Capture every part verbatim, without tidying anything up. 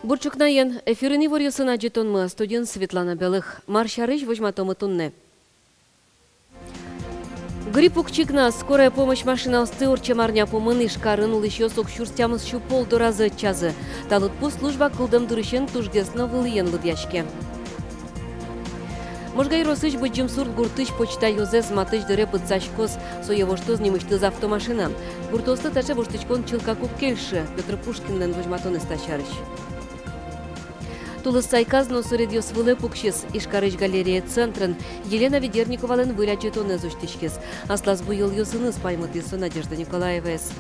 Бур ӵукнаен! Эфирын иворъёсын адӟытонмы, студиын Светлана Белых. Мар сярысь возьматомы туннэ? Грипп уг чигна. Скорая помощь машинаосты ортчем арня пумын Ижкарын улӥсьёс ог сюрс тямыс сю пол доразы ӧтчазы. Та лыдпус служба кылдэм дырысен тужгес но вылӥен лыдъяське. Можга ёросысь Быдӟымсурт гуртысь почта ёзэз матысь дыре пытсаськоз, сое воштоз нимысьтыз автомашина. Гуртоослы таӵе воштӥськон чылкак уг кельшы. Пётр Пушкинлэн возьматонэз та сярысь. Тулыс сайказ но суредъёс вылэ пуксиз. Ижкарысь галерея центрын Елена Ведерниковалэн выль адӟытонэз усьтӥськиз. Аслаз буёлъёсыныз паймытӥз со Надежда Николаеваез.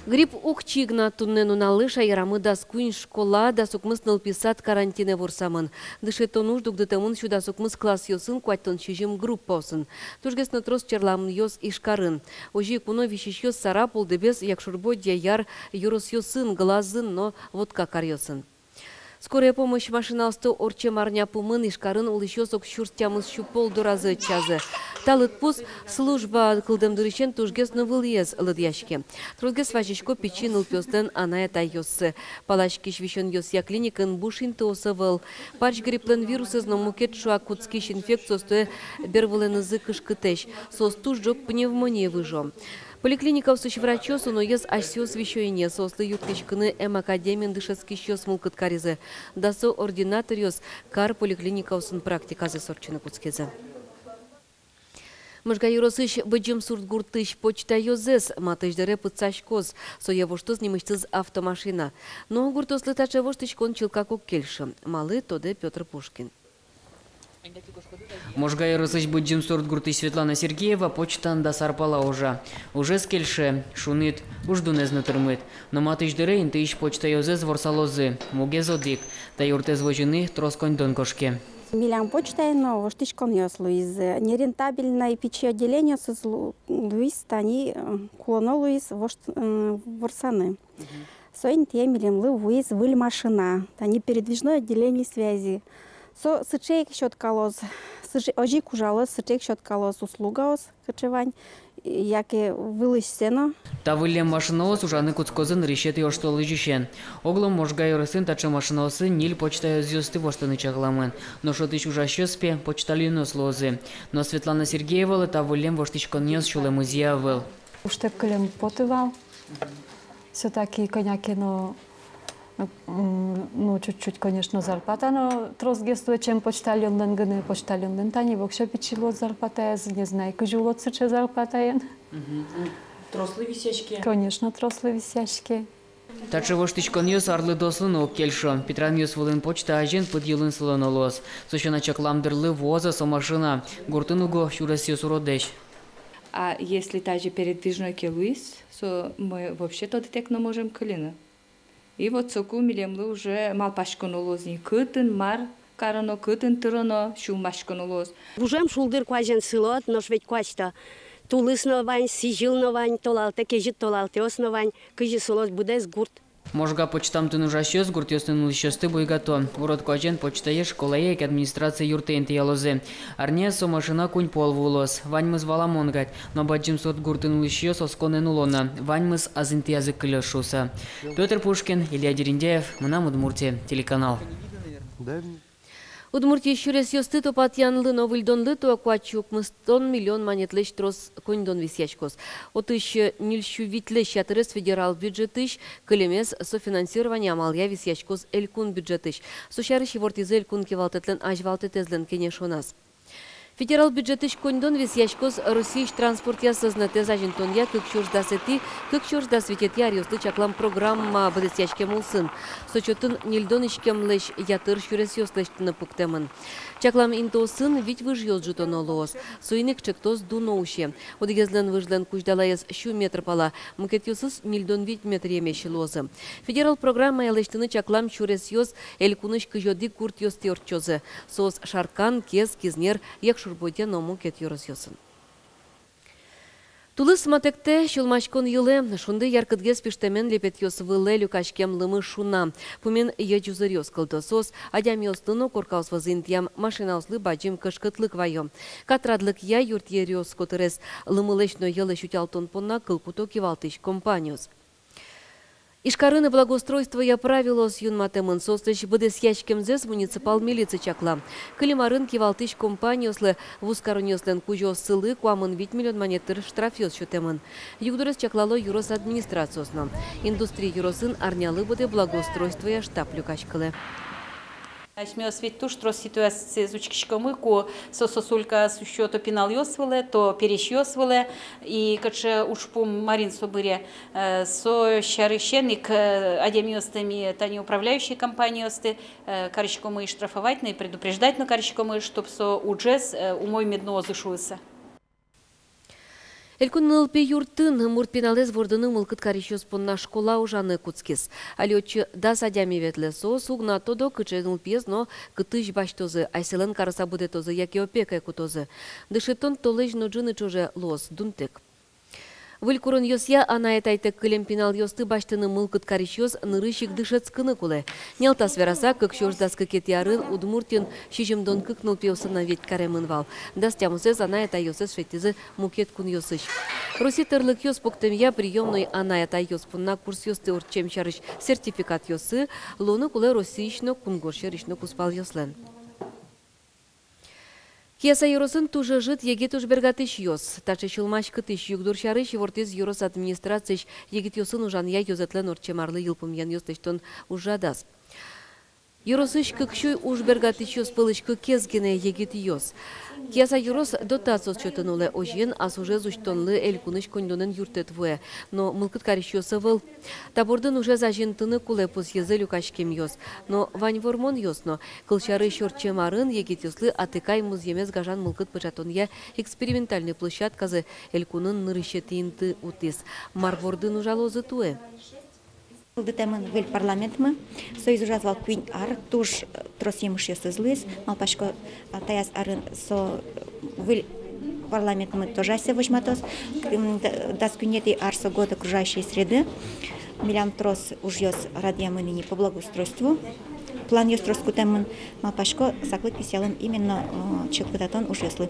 Грипп уг чигна. Туннэ нуналлы шаерамы дас куинь школа, дас укмыс нылпи сад карантинэ ворсамын. Дышетон уж дугдытэмын сю дас укмыс классъёсын, куатьтон сизьым группаосын. Тужгес но трос черламъёс Ижкарын. Озьы ик уно висисьёс Сарапул, Дэбес, Якшур-Бӧдья, Яр ёросъёсын, Глазын но Вотка каръёсын. Скорая помощь машинаосты ортчем арня пумын Ижкарын улӥсьёс ог сюрс тямыс сю пол доразы ӧтчазы. Та лыдпус служба кылдэм дырысен тужгес но вылӥез лыдъяське. Тросгес вазисько пичи нылпиослэн анай-атайёссы. Паласькись висёнъёсъя клиникаын буш интыос ӧвӧл. Парсь грипплэн вирусэз но мукет шуак кутскись инфекциос туэ бервылэнызы кышкытэсь. Соос туж ӝог пневмоние выжо. Поликлиникаосысь врачъёс уноез асьсэос висё ини. Соослы юрттӥськыны эмакадемиын дышетскисьёс мылкыд каризы. Дасо ординаторъёс кар поликлиникаосын практиказэс ортчыны кутскизы. Можга ёросысь Быдӟымсурт гуртысь почта ёзэз матысь дыре пытсаськоз, сое воштоз нимысьтыз автомашина. Но гуртоослы таӵе воштӥськон чылкак уг кельшы. Малы, тодэ Пётр Пушкин. Можга ёросысь Быдӟымсурт гуртысь Светлана Сергеева почтаын дас ар пала ужа. Ужез кельше, шуныт, уждунэз но тырмыт. Но матысь дыре интыысь почта ёзэз ворсалозы. Мугез одӥг: та юртэз возьыны трос коньдон кошке. Милям почтаын но воштӥськонъёс луизы. Нерентабельной пичи отделениосыз лу-, луиз, тани, э, кулоно луиз вошт-, э, ворсаны. Мгм. Со интые милемлы вуиз выль машина, тани передвижное отделение связи. Со сыӵе ик сёткалоз, сыӵе, озьы ик ужалоз, сыӵе ик сёткалоз услугаос, кыӵе вань, яке вылысьсэ но. Та выллем машинаос ужаны кутскозы нырысетӥ оштолэзьысен. Оглом Можга ёросын таӵе машинаосын ньыль почта ёзъёсты воштыны чакламын. Нош отысь ужасьёс, пе, почтальонъёс луозы. Но Светлана Сергеевалы та выллем воштӥськонъёс сюлэмызъя ӧвӧл. Ужтэк кылем потэ вал. Всё-таки кӧня ке но, м, ну, чуть-чуть, конечно, зарплата но тросгес луэ, чем почтальонлэн гинэ. Почтальонлэн тани воксё пичи луоз зарплатаез, не знаю, кызьы улод сыӵе зарплатаен. Мгм. Трослы висъяське? Конечно, трослы висъяське. Таӵе воштӥськонъёс арлыдоослы но уг кельшо. Питранъёс вылын почта азьын пыд йылын сылоно луоз. Со сяна чаклам дырлы вуоз-а со машина. Гуртын уго сюресъёс уродэсь. А если тазьы передвижной ке луиз, со мы вообще тодытэк но можем кыльыны. И вот соку милемлы уже малпаськоно луоз ни, кытын мар кароно, кытын тыроно, сюлмаськоно луоз. Гужем шулдыр куазен сылод, нош ведь куазь-то тулыс но вань, сӥзьыл но вань, толалтэ, кезьыт толалтэос но вань, кызьы сылоз быдэс гурт. Можга почтамтын ужасьёс гуртъёсын улӥсьёсты буйгато. Урод куазен почтае, школае яке администрация юртэ интыялозы. Арняе со машина куинь пол вуылоз. Ваньмыз валамон кадь, но Бадӟым Сурт гуртын улӥсьёс осконэн уло на, ваньмыз ас интыязы кылёз шуыса. Пётр Пушкин, Илья Дерендяев, «Мынам Удмуртие» телеканал. Удмуртиысь сюресъёсты тупатъянлы но выльдонлы туэ куать сю укмыстон миллион манетлэсь трос коньдон висъяськоз. Отысь ньыль сю витьлэсь ятырез федерал бюджетысь, кылемез софинансирование амалъя висъяськоз элькун бюджетысь. Со сярысь ивортӥзы элькун кивалтэтлэн азьвалтэтэзлэн кенешоназ. Федерал бюджетысь коньдон висъяськоз Россиысь транспортъя сӧзнэтэз азинтонъя кык сюрс дасэтӥ, кык сюрс дас витетӥ аръёслы чаклам программа быдэсъяськем улсын. Со чотын ньыльдон иськемлэсь ятыр сюресъёс лэсьтыны пуктэмын. Чаклам интыосын вить выжъёс ӝутоно луоз. Соин ик ӵектос дуно усе. Одӥгезлэн выжлэн кузьдалаез сю метр пала, мукетъёсыз ньыльдон вить метръемесь луозы. Федерал программая лэсьтыны чаклам сюресъёс элькунысь кызь одӥг гуртъёстӥ ортчозы. Соос Шаркан, Кез, Кизнер, Якшур-Бӧдья но мукет ёросъёсын. Тулыс матэктэ, сюлмаськон йылэ. Шунды яркытгес пиштэмен липетъёс вылэ люкаськем лымы шуна. Пумен йӧӟузыръёс кылдо. Соос адямиослы но коркаос вӧзы интыям машинаослы бадӟым кышкытлык вайо. Катрадлыкъя юртъеръёс котырез лымылэсь но йӧлэсь утялтон понна кыл куто кивалтӥсь компаниос. Ижкарын благоустройствоя правилоос юнматэмын. Соослэсь быдэсъяськемзэс муниципал милици чакла. Кылем арын кивалтӥсь компаниослы, вузкаронъёслэн кузёоссылы куамын вить миллион манет тыр штрафъёс сётэмын. Югдурез чаклало ёрос администрациос но. Индустрия ёросын арнялы быдэ благоустройствоя штаб люкаськылэ. Асьмеос ведь туж трос ситуациез учкиськомы, ку со сосулька сюсьё то пиналъёс вылэ, то пересьёс вылэ. И кыӵе ужпум, марин со быре, э, со сярысен ик, э, адямиосты ми, тани управляющий компаниосты, э, кариськомы и штрафовать но, и предупреждать но кариськомы, чтоб со ужез, э, умой мед нуозы шуыса. Элькун нылпи юртын мурт пиналэз вордыны мылкыд карисьёс понна школа ужаны кутскиз. Али отчы дас адями ветлэ. Соос уг на тодо, кыӵе нылпиез но кытысь басьтозы, асьсэлэн карыса будэтозы яке опекае кутозы. Дышетон толэзь но ӝыны ӵоже луоз, дунтэк. Выль куронъёсъя анай-атайтэк кылем пиналъёсты басьтыны мылкыд карисьёс нырысь ик дышетскыны кулэ. Нялтас вераса, кык сюрс дас кыкетӥ арын Удмуртиын сизьымдон кык нылпиосын но ведь каремын вал. Дас тямысэз анай-атайёсыз шедьтӥзы мукет кунъёсысь. Россия тӧрлыкъёс пуктэмъя приёмной анай-атайёс понна курсъёсты ортчем сярысь сертификатъёссы луыны кулэ Россиысь но, кунгож сьӧрысь но кузпалъёслэн. Кияса ёросын туж ӧжыт егит ужбергатӥсьёс. Таӵе сюлмаськытӥсь югдур сярысь ивортӥз ёрос администрациысь егитъёсын ужанъя ёзэтлэн ортчем арлы йылпумъянъёс лэсьтон ужрадаз. Ёросысь кык сю ужбергатӥсьёс пӧлысь кыкез гинэ егитъёс. Кияса ёрос дотациос сётыны улэ, озьыен, ас ужез усьтонлы элькунысь коньдонэн юрттэт вуэ, но мылкыд карисьёс ӧвӧл. Та бордын ужез азинтыны кулэ, пусйизы люкаськемъёс. Но вань вормонъёс но. Кылсярысь, ортчем арын егитъёслы атыкай музъемез гажан мылкыд пыӵатонъя экспериментальной площадказы элькунын нырысетӥ инты утӥз. Мар бордын ужалозы туэ? Кылдытэмын выль парламентмы, соиз ужаз вал куинь ар, туж, э, трос емышъёсыз луиз. Малпасько, а, таяз арын со, э, выль парламентмы тоже асьсэ возьматоз. К-, м, д-, дас куинетӥ ар со год окружающей среды. Милям трос ужъёс радъямын ини по благоустройству. Планъёс трос кутэмын. Малпасько, саклык висъялом именно, э, чылкытатон ужъёслы.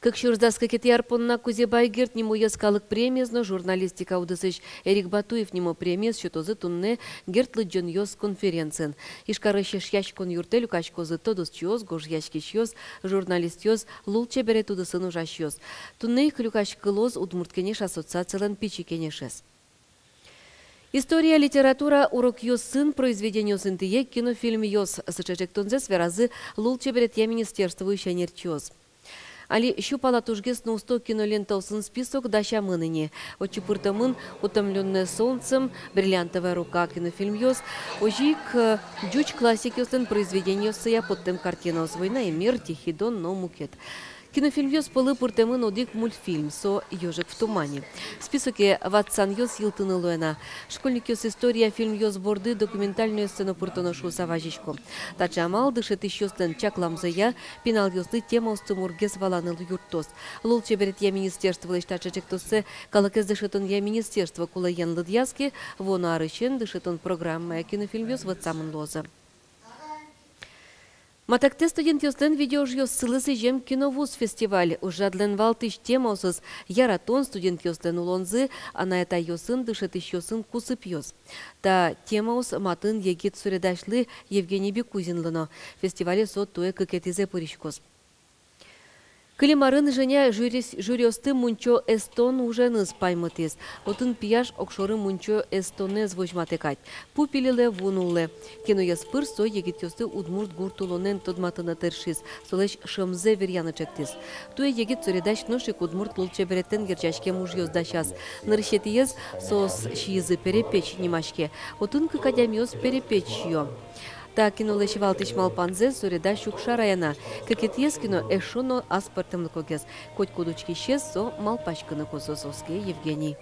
Кык сюрс дас кыкетӥ ар понна Кузебай Герд нимо йӧскалык премиез но журналистика удысысь Эрик Батуев нимо премиез сётозы туннэ «Герд лыдӟонъёс» конференциын. Ижкарысь Эшъяськон юртэ люкаськозы тодосчиос, гожъяськисьёс, журналистъёс, лулчеберет удысын ужасьёс. Туннэ ик люкаськылоз «Удмурт Кенеш» ассоциацилэн пичи кенешез. История, литература урокъёсын произведениос интые кинофильмъёс. Сыӵе ӵектонзэс веразы лулчеберетъя министерствоысь ӧнерчиос. Али сю пала тужгес но усто кинолентаосын список дасямын ини. Отчы пыртэмын «Утомлённые солнцем», «Бриллиантовая рука» кинофильмъёс, озьы ик, э, ӟуч классикъёслэн произведениоссыя поттэм картинаос: «Война и мир», «Тихий Дон» но мукет. Кинофильмъёс пӧлы пыртэмын одӥг мультфильм, со «Ёжик в тумане». Списоке ватсанъёс йылтыны луэ на. Школьникъёс история фильмъёс борды документальноессэ но пыртоно шуыса вазисько. Таӵе амал, дышетӥсьёслэн чакламзыя, пиналъёслы темаосты мургес валаны юрттоз. Лулчеберетъя министерстволэсь таӵе ӵектоссэ калыкез дышетонъя министерство кулэен лыдъяз ке, вуоно арысен дышетон программая кинофильмъёс ватсамын луозы. Матактэ студентъёслэн видеоужъёссылы сӥзем «Киновуз» фестиваль. Ужрадлэн валтӥсь темаосыз — яратон, студентъёслэн улонзы, анай-атайёсын, дышетӥсьёсын кусыпъёс. Та темаос матын егит суредасьлы Евгений Бекузинлы но. Фестивале со туэ кыкетӥзэ пыриськоз. Кылем арын Женя жюрис-, жюриосты «Мунчо эстон» уженыз паймытӥз. Отын пияш огшоры мунчо эстонэз возьматэ кадь. Пу пилилэ, ву нуллэ. Киноез пыр со егитъёсты удмурт гурт улонэн тодматыны тыршиз, солэсь шӧмзэ веръяны ӵектӥз. Туэ егит суредась нош ик удмурт лулчеберетэн герӟаськем ужъёс дасяз. Нырысетӥез «Соос сиизы перепеч» нимаське. Отын кык адямиос перепеч сиё. Та кинолэсь валтӥсь малпанзэ суредась уг шарая на. Кыкетӥез кино эшшо но аспӧртэмлыкогес. Котькуд учкисез со малпаськыны косоз, оске Евгений.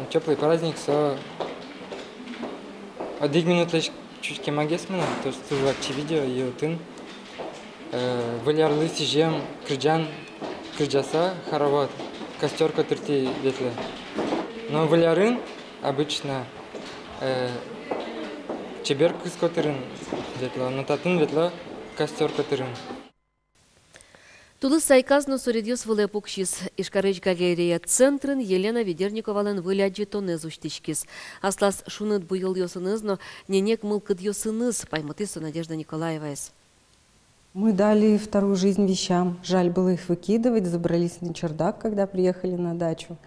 Тёплый праздник — со одӥг минутлэсь чуть кемагес мынам, то есть туж вакчи видео, и отын, э, Выль арлы сӥзем кырӟан кырӟаса, хоровод, костёр котыртӥ ветлэ. Но Выль арын обычно, э, чебер кыз котырын ветло, но татын ветло костёр котырын. Тулыс сайказ но суредъёс вылэ пуксиз. Ижкарысь «Галерея» центрын Елена Ведерниковалэн выль адӟытонэз усьтӥськиз. Аслаз шуныт буёлъёсыныз но ненег мылкыдъёсыныз паймытӥз со Надежда Николаеваез. Мы дали вторую жизнь вещам. Жаль было их выкидывать, забрались на чердак, когда приехали на дачу.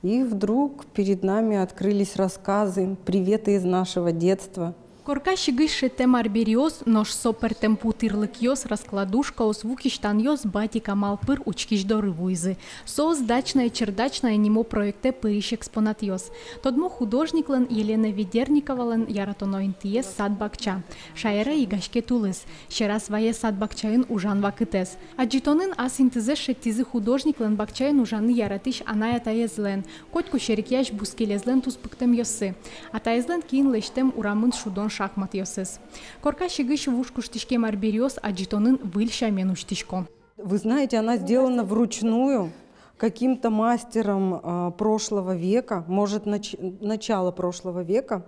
И вдруг перед нами открылись рассказы, приветы из нашего детства. Корка сигысь шедьтэм арбериос, нош со пӧртэм пу тӥрлыкъёс, раскладушкаос, вукиштанъёс батик амал пыр учкись доры вуизы. Соос «Дачная-чердачная» нимо проектэ пырись экспонатъёс. Тодмо художниклэн Елена Ведерниковалэн яратоно интыез — сад-бакча. Шаере йыгаське тулыс. Сьӧраз вае сад-бакчаын ужан вакытэз. Адӟытонын ас интызэс шедьтӥзы художниклэн бакчаын ужаны яратӥсь анай-атаезлэн, котьку серекъясь бускелезлэн туспуктэмъёссы, атаезлэн киын лэсьтэм урамын шудон шахматъёсыз. Корка сигысь вуж куштӥськем арбериос адӟытонын выль сямен усьтӥсько. Вы знаете, она сделана вручную каким-то мастером, а, прошлого века, может, нач-, начала прошлого века,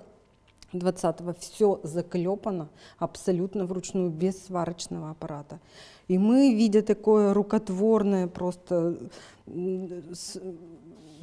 двадцатого. Всё заклёпано абсолютно вручную, без сварочного аппарата. И мы, видя такое рукотворное просто, м, с-,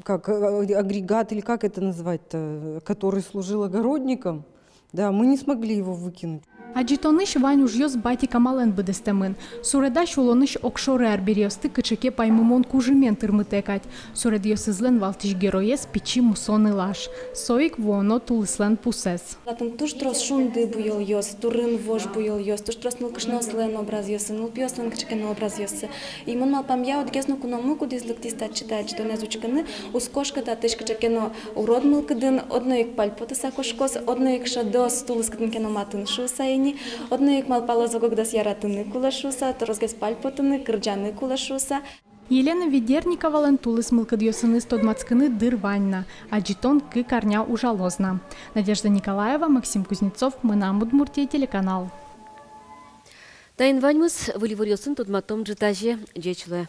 как, э, агрегат, или как это назвать-то, который служил огородником, да, мы не смогли его выкинуть. Адӟытонысь вань ужъёс батик амалэн быдэстэмын. Суредась улонысь огшоры арбериосты кыӵе ке паймымон кужымен тырмытэ кадь. Суредъёсызлэн валтӥсь героез — пичи мусо нылаш. Со ик вуоно тулыслэн пусэз. Татын туж трос шунды буёлъёс, турын вож буёлъёс, туж трос нылкышноослэн образъёссы, нылпиослэн кыӵе ке но образъёссы. И мон малпамъя, одӥгез но куномы, кудӥз лыктӥз татчы та адӟытонэз учкыны, уз кошкы татысь кыӵе ке но урод мылкыдын. Одно ик пальпотыса кошкоз, одно ик шӧдоз, тулыс кытын ке но матын шуыса ини, одно ик малпалоз, ог-огдэс яратыны кулэ шуыса, тросгес пальпотыны, кырӟаны кулэ шуыса. Елена Ведерниковалэн тулыс мылкыдъёсыныз тодматскыны дыр вань на. Адӟытон кык арня ужалоз на. Надежда Николаева, Максим Кузнецов, «Мынам Удмуртие» телеканал. Таин ваньмыз. Выль иворъёсын тодматом ӝытазе. Ӟеч луэ.